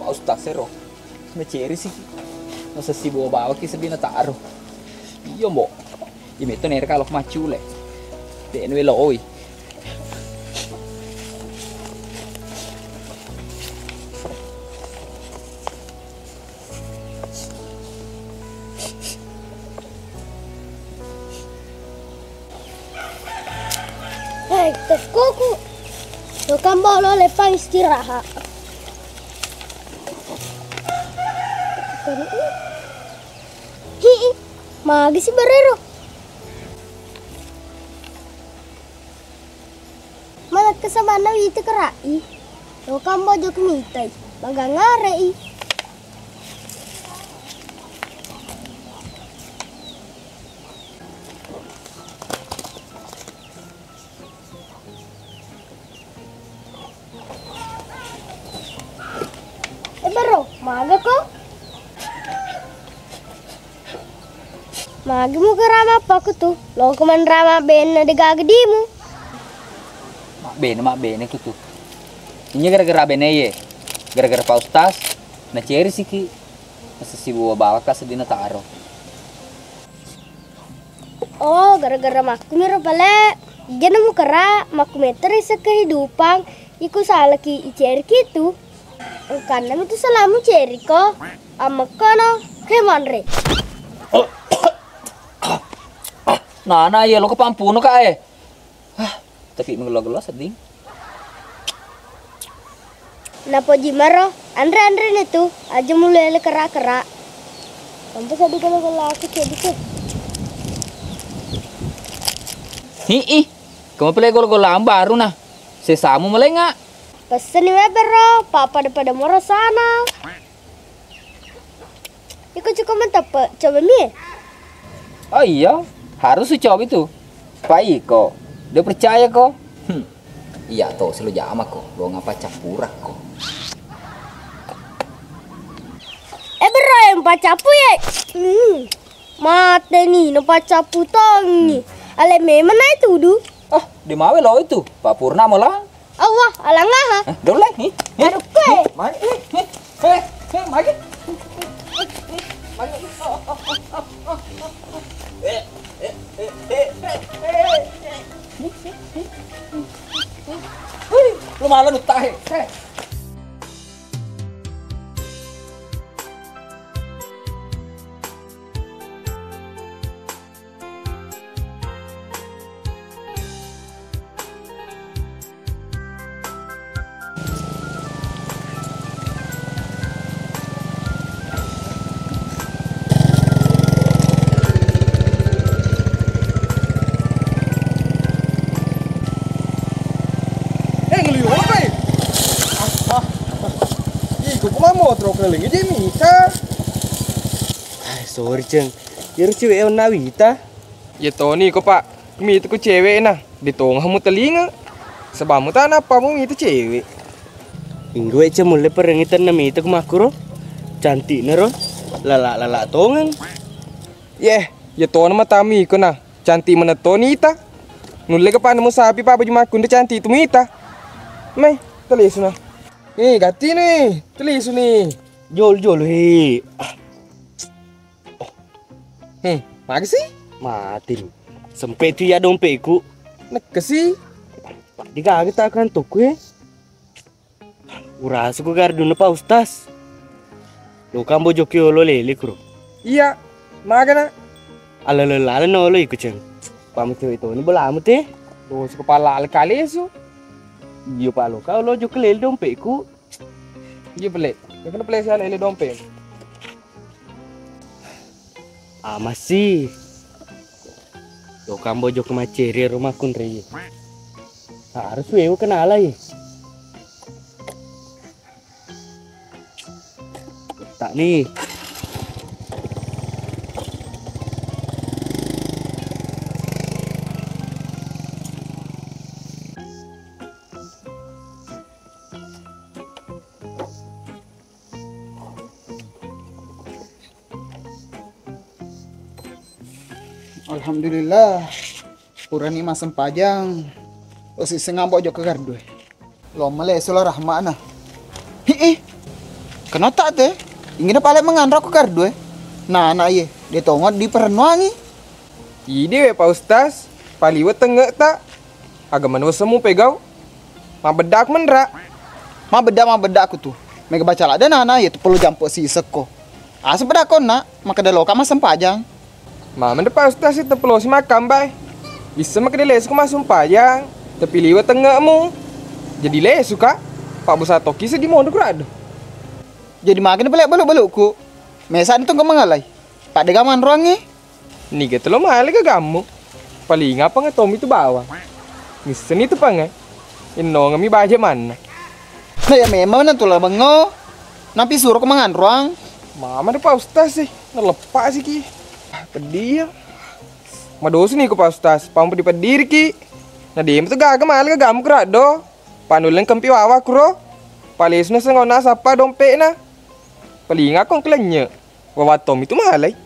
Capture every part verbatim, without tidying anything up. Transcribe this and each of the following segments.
Pak Ustaz ero, maceri siki. Masa sibawa bawaki sedding nataro. Iya, Mbok. Iya, metto nere kalau maccule. Tekno eloi. Hei, tekkoku. Lokang bolo lepang istirahat. Hi'i, magi si barero. Malakka samanna wita kerai. Lokang bojo kemitai. Magang are'i. Eh, Bro, maga ko? Magi muka rama apa aku tu? Lo kuman rama bena dega gedimu. Mabbene, mabbene ku tu. Ini gara-gara bene ye. Gara-gara Pak Ustaz, naceri siki. Masa sibawa bawaka sedding nataro. Oh, gara-gara makkumi ro pale. Jana mukara, makku metteri sekehidupang, iku salaki iceriki tu. Engkanna mitu salamu ceriko, amekkono, ke manre. Nana, iya lo kepampuno ka e. Ah, tapi mengelo-gelo sedding. Napoji maro, anre-anre ni tu, aja mulele kera-kera. Sampai sadi kalau-kalau aku jadi ke. Hi'i, kamu pele golo-golo baru nah. Sesamu mulai nggak? Pesen ni weber ro, pa pada-pada moro sana. Iko cukup mantap, Pak. Coba mi. Oh iya, harus dicoba itu. Pak Iko, dia percaya ko. Hmm. Iya to, selo jama ko, lo ngapa campura ko? Eh, bro, yang pacapu ya. Hmm. Mate ni, no pacapu tongi. Ale memang naik tudu. Oh, di mawe lo itu. Pak Purna malang. Awah, alangaha. Eh, dole, hi? Hi? Aduh, kue. Hi? Magi? Hi? Hi? Hi? Magi? Magi? Eh, eh, eh, eh, eh, eh. Hui, lu malah nutahe. Eh. Eh, ngeliu apa, eh? Ah, ah. Ih, kok cuma motor keliling aja, Mika. Ai, sorry, Ceng. Iyaro cewek e onna wita. Iya toni ko, Pak. Mita ko cewek na, de tonga mu telinga. Sebab mu tana apa mu mita cewek. Inggo we, Ceng, mulle perengi tenna mita ko makkuro. Cantik na ro. Lala-lala tongeng. Yeh, iya tona matami ko na. Cantik menetto nita. Nulle ke panemu sapi pa baju makkunda cantik tu mita. Mai, telisuna. Eh, gatti ni. Telisuni. Jol-jol, he. Hmm, magi si? Mati lu. Sempe tu iya dompetku. Nekkesi. Digaga tak kan toko, he. Urasuku gardunna Pak Ustaz. Lo kambo joki olo lele kuro. Iya, magana. Alala-lala na olo iku, Ceng. Pamu cewek toni bolamu te. Dosa kepala ale kalesu. Iyo, Pak, lo ka olo joki lele dompetku. Iya, pele. Yang kena pele siale lele dompet. Ah, masih. Lo kambo joki maceri rumah kunri. Harus wewe kenalai. Tak nih. Alhamdulillah, purani massempajang. Osi sengambo jokka gardu e. Lo male sula rahmana. Hi'i. Kena tak te? Ingin pale menganro ko gardu e. Nah, anak ye, de tongot di perennuangi. Idi we Pak Ustaz, paliwe tengek tak? Aga manusa mu pegau? Mabedda aku menra. Mabedda, mabedda aku tu. Mega baca ladde nana ye tu perlu jampo si isekko. Asu bedakko nak, makkeda loka massempajang. Mama de Pak Ustaz si tepelosi makkamba e. Bisa makkeda lesu ko massempajang, tapi liwe tengekmu. Jadi lesu ka. Pak Busa toki seddi mondok rado. Jadi makin pale beluk-belukku. Mesa ni tunggu mengalai. Pak dega manruangi. Niga telo male gagammu. Paling apa ngetomi tu bawang. Misseni tu pangai. Innongemi baje manna. Nah, ya memang na tula bengo. Napi suruh ko manganruang. Mama de Pak Ustaz sih, nalepa sih ki. Ah, pedih ya. Madosu ni ko Pak Ustaz, pampu dipediri ki. Nah, demi tu gaga male gagammu kerak do. Panuleng kempi wawa kuro. Palesuna sengona sappa dompekna. Paling aku kelenye. Wawa tommi tu malai.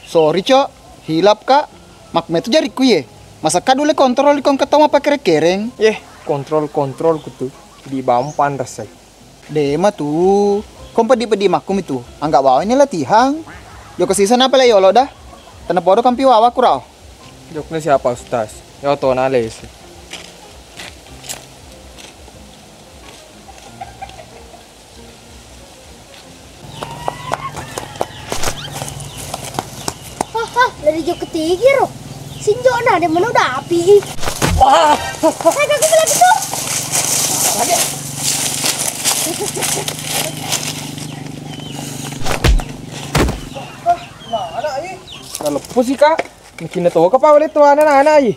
Sorry, Cok. Hilap, Kak. Makmetu jarikku ye. Masakka dule kontrol ikong ketau mappakereng-kereng. Ye, kontrol-kontrol kutu. Di bawang panrasai. Dema tu. Kong peddi-peddi makku mitu. Anggak bawang ini latihan. Joko sisa napa le yolo dah. Tena podo kampi wawa kurao. Jokna siapa Ustaz? Yo to nalesi. Haha, lari jokka tigi ro. Sinjona de menu dapi. Wah. Saya kagak bilang gitu. Lagi. Nah, anak ini. Nah, lepas sih, Kak. Makin toka pa oleh tuan anak-anak ini.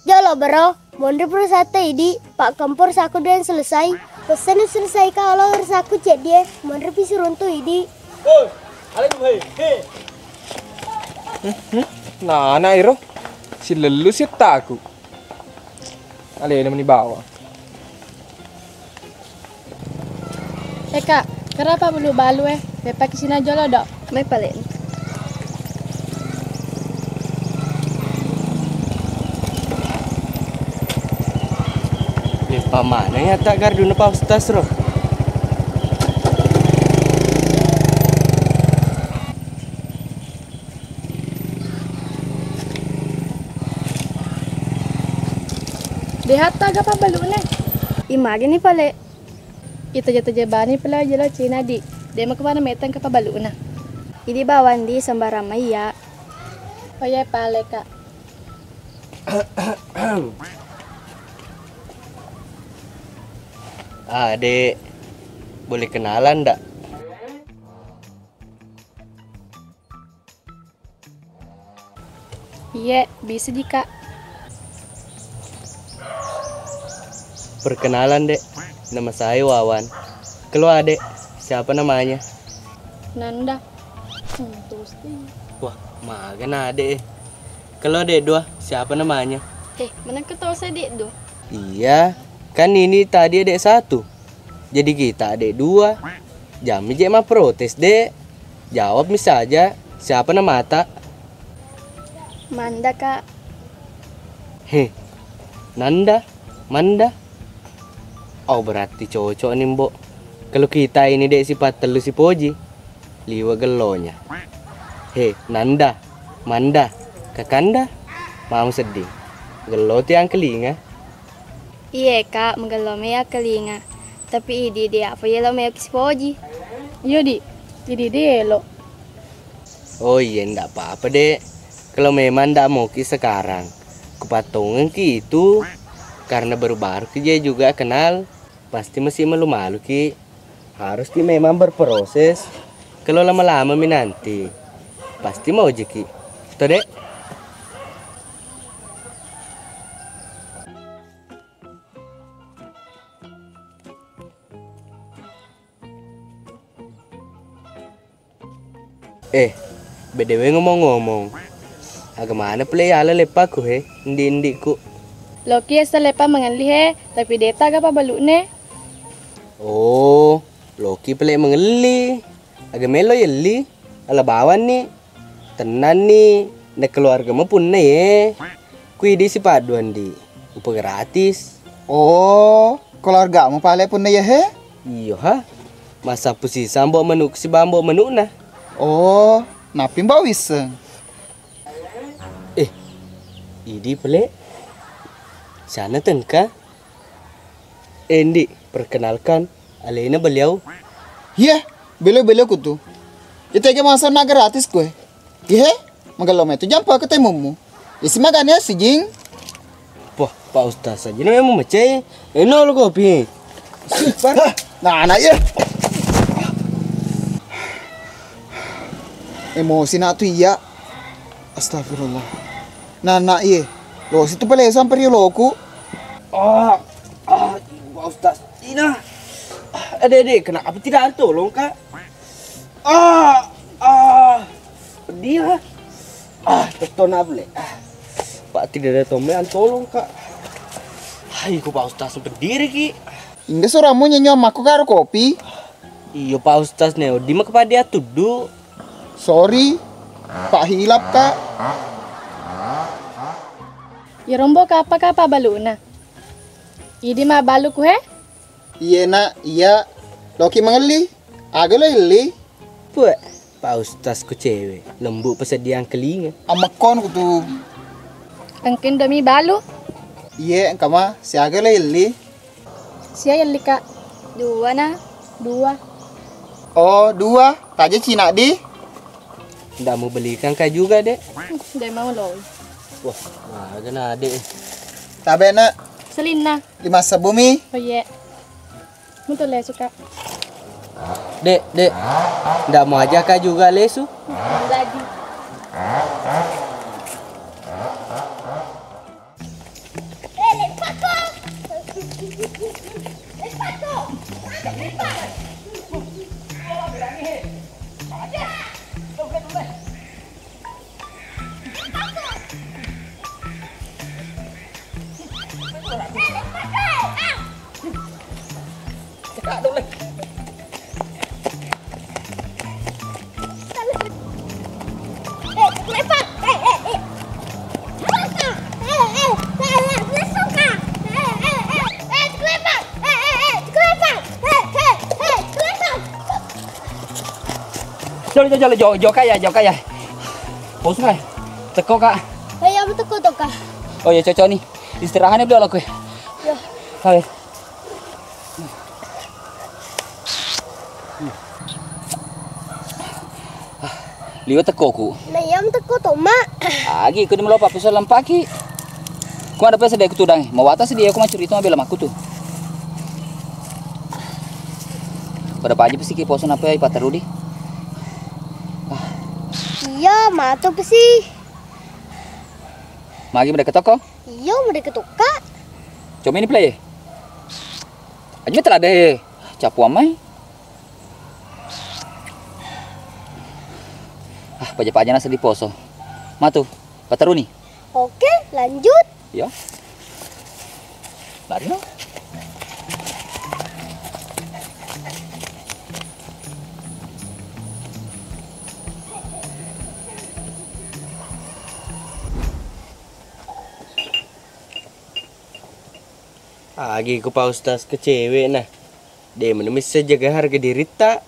Jolo, bro. Monri perusahaan idi, Pak Kempur saku dua yang selesai. Pesan selesai kalau saku cek dia, monri pisuruntu idi. Woi, ale tu, hei, hei. Hmm, hmm. Nah, anak iro. Si lelu si taku. Ale meni bawa. Eh, Kak, kenapa bulu balu eh? Bepaki sina jolo dok. Mai pale. Lepa mana ya tak garduna Pak Ustaz ro? Dehatta aga pabbalu'na. Imagini pale. Itaja-taja bani pale jelo Cina di. De maka mana metang ke pabbalu'na. Idi bawang di sembarang maiya. Oh iya pale, Kak. Ah, Dek. Boleh kenalan ndak? Iye, bisa ji, Kak. Perkenalan, Dek. Nama saya Wawan. Keluar, Dek. Siapa namanya? Nanda. Hmm, terus deh. Wah, maga na, Dek. Keluar, Dek, dua. Siapa namanya? Eh, mana kau tahu saya, Dek, dua? Iya, kan ini tadi Dek satu. Jadi kita adek dua. Jammi je mapprotes, Dek. Jawab mi saja, siapa namata? Manda, Kak. Heh, Nanda, Manda. Oh, berarti cocok nih, Mbok. Kalau kita ini, Dek, sifat telu sipoji. Liwe gellonya. He, Nanda, Manda, Kakanda, mau sedding. Gello tiang kelinga. Iye, Kak, magello mea kelinga. Tapi idi, Dek, apa yelo mea sipoji? Iyo, Di. Idi, Dek, elo. Oh iya, ndak apa-apa, Dek. Kalau memang ndak mau ki sekarang, kupattongeng ki itu. Karena baru-baru ki je juga kenal, pasti masih malu-malu ki. Harus ki memang berproses. Kalau lama-lama mi nanti, pasti mau jeki. Toh, Dek? Eh, bedewe ngomong-ngomong. Aga mana pale yala leppaku he, ndi-ndiku. Loki essa leppa mangelli he, tapi deta aga pabalu'ne. Oh, loki pale mangelli. Aga melo yelli, ala bawanni. Tennanni, na keluarga mapunna ye. Kui di sipadduan di, upa gratis. Oh, keluargamu pale punna ye he? Iyo ha. Massappu sisang ambo' manuk sibang ambo' manukna. Oh, nappi mbak wisseng. Eh, idi pale. Sana tengka. Eh, ndi, perkenalkan, alena beliau. Iya, beliau-beliau kutu. Itu aja masa na gratis kue. Iya, magello metu jampa ke temummu. Isi magane sijing. Wah, Pak Ustaz saja memang mecai. Eno lo kopi. Nah, anak ya. Emosi nak tu iya. Astagfirullah. Nah, nak iye. Lo situ pale sampai rioloku. Ah, ah, Pak Ustaz. Ina. Ah, adek-adek, kenapa tidak ada tolong, Kak? Ah, ah, pedih lah. Ah, tetona boleh. Ah, Pak, tidak ada tolong, tolong, Kak. Hai, ku Pak Ustaz pedih ki. Inggih suramu nyanyi makku karo kopi. Iyo, Pak Ustaz, ne, di maka pada tuddu. Sorry, Pak, hilap, Kak. Iyarombo kappa, Kak, pabaluna? Idi mabbaluku he? Iye, Nak, iya. Loki mangelli? Aga lo elli? Puak, Pak Ustaz ku cewek, lembut pesediang kelinga. Amekkon ku tu. Engka Indomie balu? Iye, engka ma, siaga lo elli? Sia elli, Kak? Dua na. Dua. Oh, dua. Taja cina di? Ndak mau belikan kak juga, Dek. Ndak mau lo. Wah, maga na, Dek. Tabe, Nak. Selinna. Lima sebbu mi. Oh, iye. Mutu lesu, Kak. Dek, Dek. Ndak mau aja kak juga lesu? Jadi. Jolo, jolo, jolo, jolo, jolo, kak ya, jolo, kak ya. Bos, kak. Teko, kak. Ayo, teko, teko. Oh iya, cocok nih. Istirahatnya beli oleh kue. Ya. Kawin. Liwe tekkoku. Na iya tekko to, Mak. Agi ko di melopa peso lampaki. Ko ada pesa de kutudang, mawata sedia ko macuri itu mabela makku tu. Pada paji pesi ki poso napa ipatterudi. Iya, matu pesi. Magi mede ketoko? Iya, mede ketokka. Coba ini play. Aja telah deh. Capuan mai. Ah, paja-paja nasa di poso. Matu, pateruni. Oke, lanjut. Iya. Lari no. Agi ku Pak Ustaz ke cewek nah. De' meni misseng jaga harga diritta.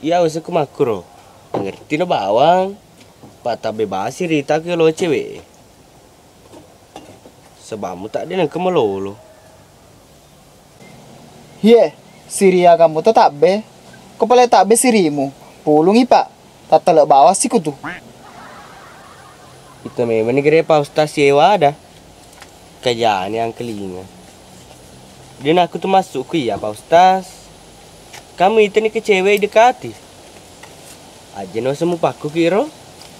Iya, wese ku makkuro. Ngerti no bawang. Pak, tabbe basi rita ku lo cewek. Sebabmu tak de' nengka malolo. Hie, siri agammu to tabbe. Ko pale tabbe sirimu. Pulungi, Pak. Tattale bawang sikutu. Ita memang ni gere Pak Ustaz siewa ada. Kajani angkelinga. Dena aku tu masuk ku iya Pak Ustaz. Kamu itani ke cewek dekati. Aja no semu pakku kiro.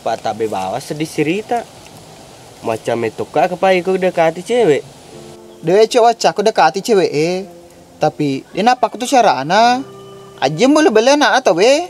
Pak tabbe bawang sedih sirita. Macam metokka kepai ku dekati cewek. Dewe cewek waccaku dekati cewek e. Tapi dena pakku tu carana. Aja bele-bele anak atau we.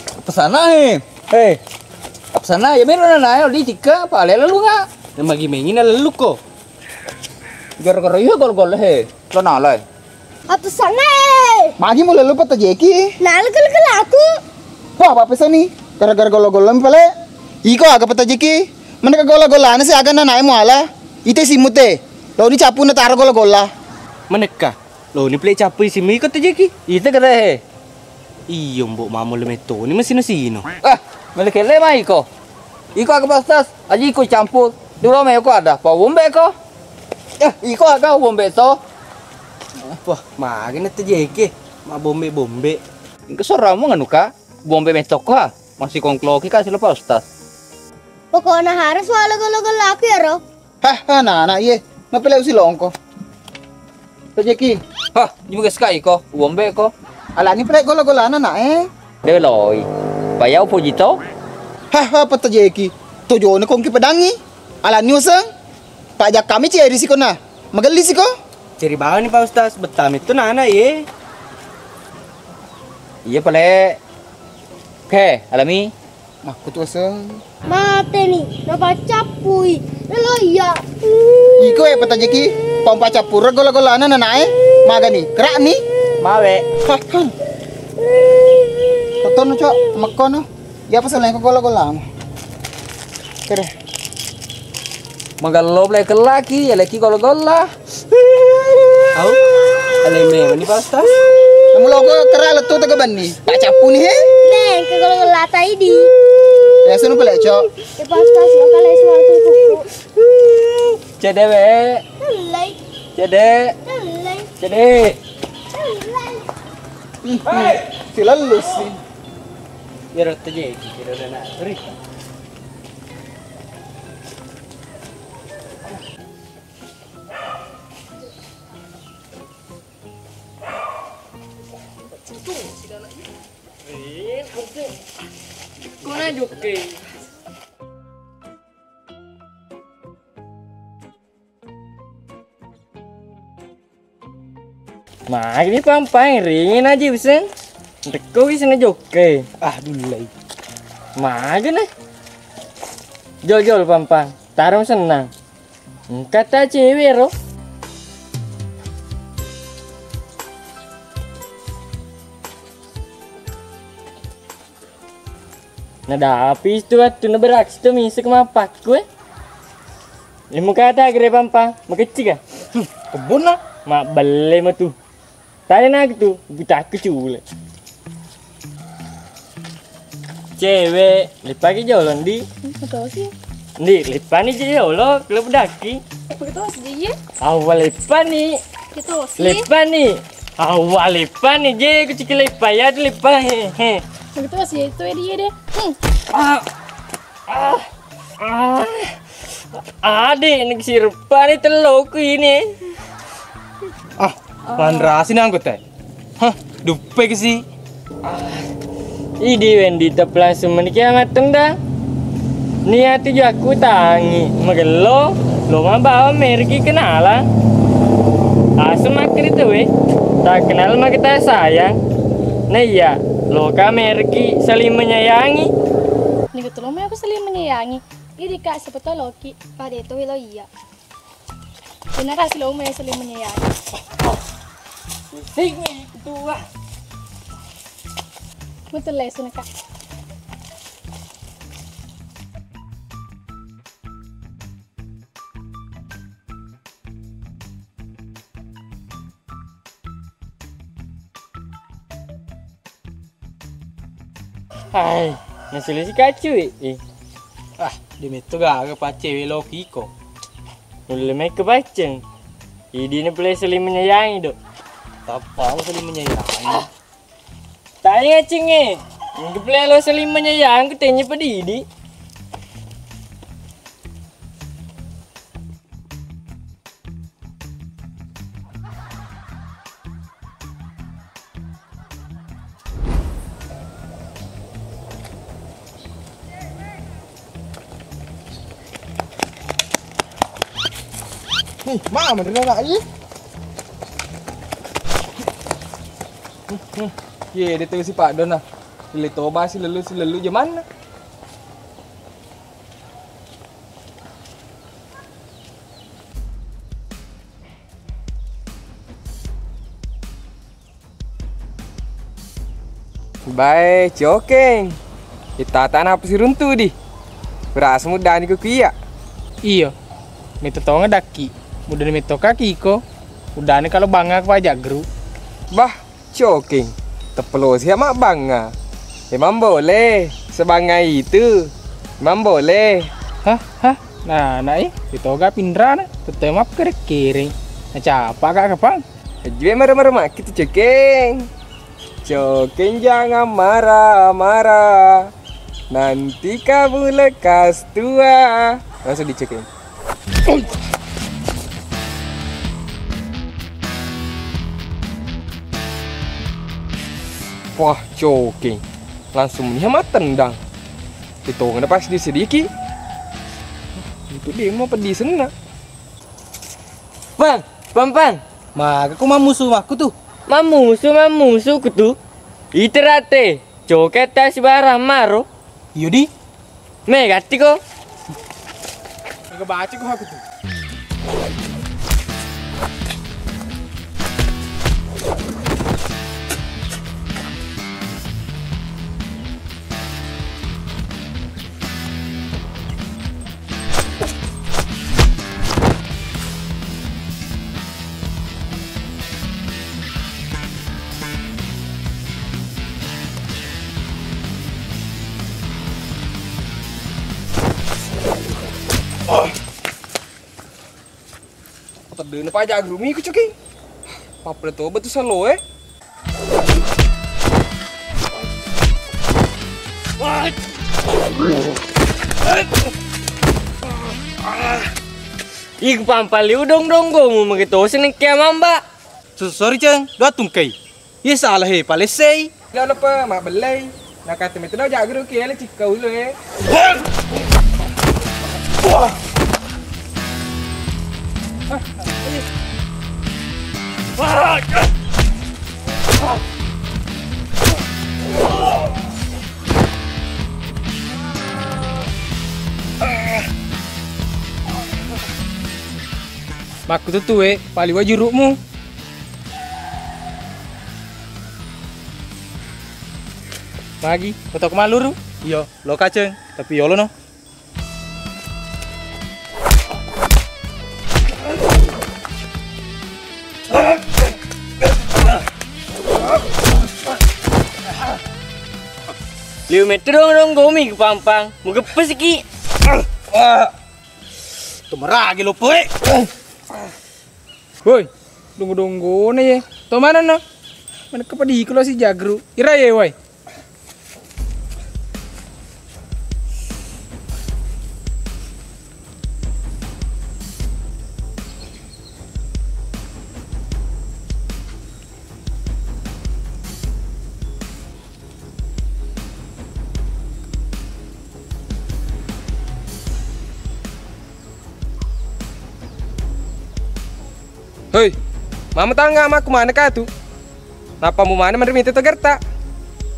Pesana he. He. Pesana ya mero na nae di tikka pale lalu nga. Magi mengi na lalu ko. Gara-gara iya gol-gol he. Lo nalai. Apa sana e? Magi mu lalu peta jeki? Nalai gol-gol aku. Wah, apa pesani? Gara-gara gol-gol pale. Iko aga peta jeki? Mana ke gol-gol ane si aga na nae muala. Ite simute. Lo ni capu na taro gol-gol. Manekka? Lo ni play capu simu iko peta jeki? Ite gede he. Iyo, mbok mamo le metoni masino-sino. Ah, mele kele mai iko. Iko aga pastas, aji iko campur. Duro me iko ada, pa wombe ko. Eh, iko aga wombe to. Wah, magana tejeke, mabbombe-bombe. Engka soramu nganuka, bombe metokko ha, masih kongkloki ka silo Pak Ustaz. Pokokna harus walo golo-golo aku ya, Ro. Hah, anak-anak iye, mapeleu silongko. Tejeki. Hah, juga sekai ko, bombe ko. Alani pele golo-golana nak eh. Dewe loi. Payau poji to. Hah, apa tejeki? Tojone kongki pedangi. Alani useng. Pajak kami ceri siko na. Magelli siko. Ceri bawani Pak Ustaz, bettami tu nana ye. Iya pale. Oke, alami. Makkutuaseng. Mateni, napaccappui. Lelo iya. Iko e patajiki, pau pacappura gola-golana nanae. Magani, kerakni. Mawe. Hah, hah. Totono, Cok, mekkono. Iya pasaleng ko gola-golamu. Kere. Magello play kellaki, ya leki gola-gola. Au, alai memang ni Pak Ustaz. Namu logo kera lettu tega banni. Tak capu ni he. Neng, ke gola-gola ta idi. Ya sunu pale, Cok. Ya Pak Ustaz, lo kale suara kuku. Cede we. Alai. Cede. Alai. Cede. Alai. Ih, ih, si lellus sih. Biar tejeki, kira-kira nak. Ri. Kuna juke. Magi ni pampang ringin aja bisa. Teko bisa na joke. Ah, dulai. Magi na. Jol-jol pampang. Tarung senang. Engka ta cewek ro. Nadapi tu wattu na beraksi tu misek mappakku eh. Limu kata gere pampang, makecci ka? Hmm, kebun na. Mabbelle matu. Tanya nak tu, butakku cule. Cewek, leppaki jolo ndi. Betul sih. Ndi, leppani je jolo, kalau bedaki. Betul sih, iya. Awal leppani. Betul sih. Leppani. Awal leppani je, kuciki leppa ya tu leppa he he. Betul sih, itu dia deh. Hmm. Ah. Ah. Ah. Ade, nek sirpa ni telloku ini. Ah, panrasi nangko te. Hah, duppe ke si. Idi wendi teplang semeni kiamat tenda. Niatu jakku tangi, magello, lo mabawa merki kenala. Asem makkeri tewe, tak kenal maka tak sayang. Nah iya, lo ka merki saling menyayangi. Niga tolong aku saling menyayangi. Idi kak, siapa tahu loki. Pada itu lo iya. Benar sih lo mau saling menyayangi. Sing itu ah. Betul lah, sana kak. Hai, nasilisi kacu eh. Ah, di metto gaga paccewe lokiko. Nulle mai kepacceng. Idi na pole saling menyayangi do. Tappa saling menyayangi. Tanya cing eh. Ngeplay lo saling menyayangi, tanya pedidi. Nih, mama dulu nak, ih. Hmm, hmm. Ye, dia terus si Pak Don nah. Ile toba si lelu, si lelu jaman nah. Bae, Cokeng. Itatana apa siruntu di? Berasa muddani ku kia. Iyo. Metto tonga dakki. Muddani metto kaki iko. Uddani kalau banga ku pajak geru. Bah, Cokeng, teppelosi ya mabbangnga. Emang boleh, sebangnga itu. Emang boleh. Hah, hah, nah, nah, eh, itoga pinrana, tette makkere-kere. Nacapa kak kapang. Ajue marah-marah maki tu Cokeng. Cokeng jangan marah-marah. Nanti kamu lekas tua. Langsung di Cokeng. Wah, Cokeng. Langsung meniha mattendang. Ditongeng pas di sediki. Itu dia mau peddi senna. Pang, pang, pang. Maga ku mammusu makku tu? Mammusu, mammusu ku tu. Iterate, Cokeng ta sibarang maro. Iyo di. Me, gatti ko. Mega baca ko aku tu. Apa tedde na paja agrumi ku Coki. Pappada toba tu saloe. Iku pampali udong donggomu mage tosi nengkea mamba. So-, sorry, Ceng. Dua tungkai. Iye salah he, palessei. Lalo pa mabbellai. Nakate metu dau jagguru ki ele cikka ulo e. Makkututue paliwa juru'mu. Magi, kotoko malluru? Iyo, lo kaceng, tapi yolo no. Liu metto dong-, donggomi ku pampang, mugeppesiki. Tumeragi loppo e. Woi, donggo-donggona ye. To manenno? Manekko padi kulo si jagru. Ira ye, woi. Hei, mama tangga makku mana katu? Nappa mu mana menerima itu togerta?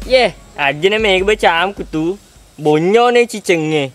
Ye, aja na mega bacamku tu. Bonyo ne cicengnge.